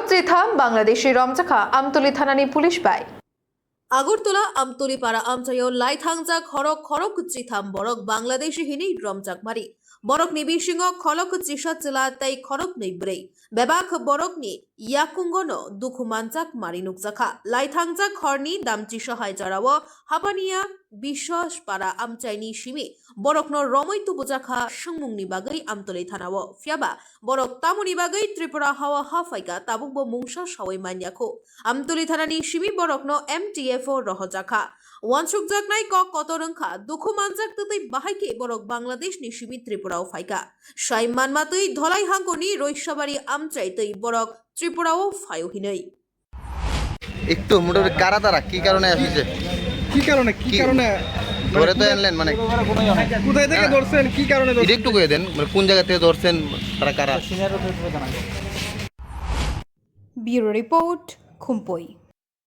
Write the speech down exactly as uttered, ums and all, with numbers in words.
Chitham Bangladeshi romjakha Amtuli thanani police bai. Agartala Amtuli para amchaio laithangjak horok khorok chitham borok Bangladeshi hinwi romjakmari. Borokni bisingo khorok chisa chwla tei khoroknwi bwrwi. Bebak borokni yakungono dukhu manjak mari nukjakha. Laithangjak horni damchisa hai jorao Habania Biswas para amchaini simi borokno romwi tubujakha swngmungni bagwi Amtuli thanao. Phiyaba borok tamoni bagwi Tripura hao ha phaikha tabukbo mungsa sawi manyakho. Amtuli thanani simi borokno M T F o rohojakha. Wansukjaknai kok kotor wngkha, dukhu manjak twtwi bahai khe borok Bangladeshni simi Tripurao phaikha. Sai manmatwi Dholai hangkoni Roisabari amchai twi borok Tripurao phaio hinwi. একটু মোটামুটি কারা তারা কি কারণে এসেছে? কি কারণে, কি কি? কারণে? ধরে তো আনলেন, মানে কোথায় থেকে হ্যাঁ। ধরছেন, কি কারণে এটা ধরছেন? একটু কয়ে দেন, মানে কোন জায়গা থেকে ধরছেন, তারা কারা? Bureau Report, Khumpui.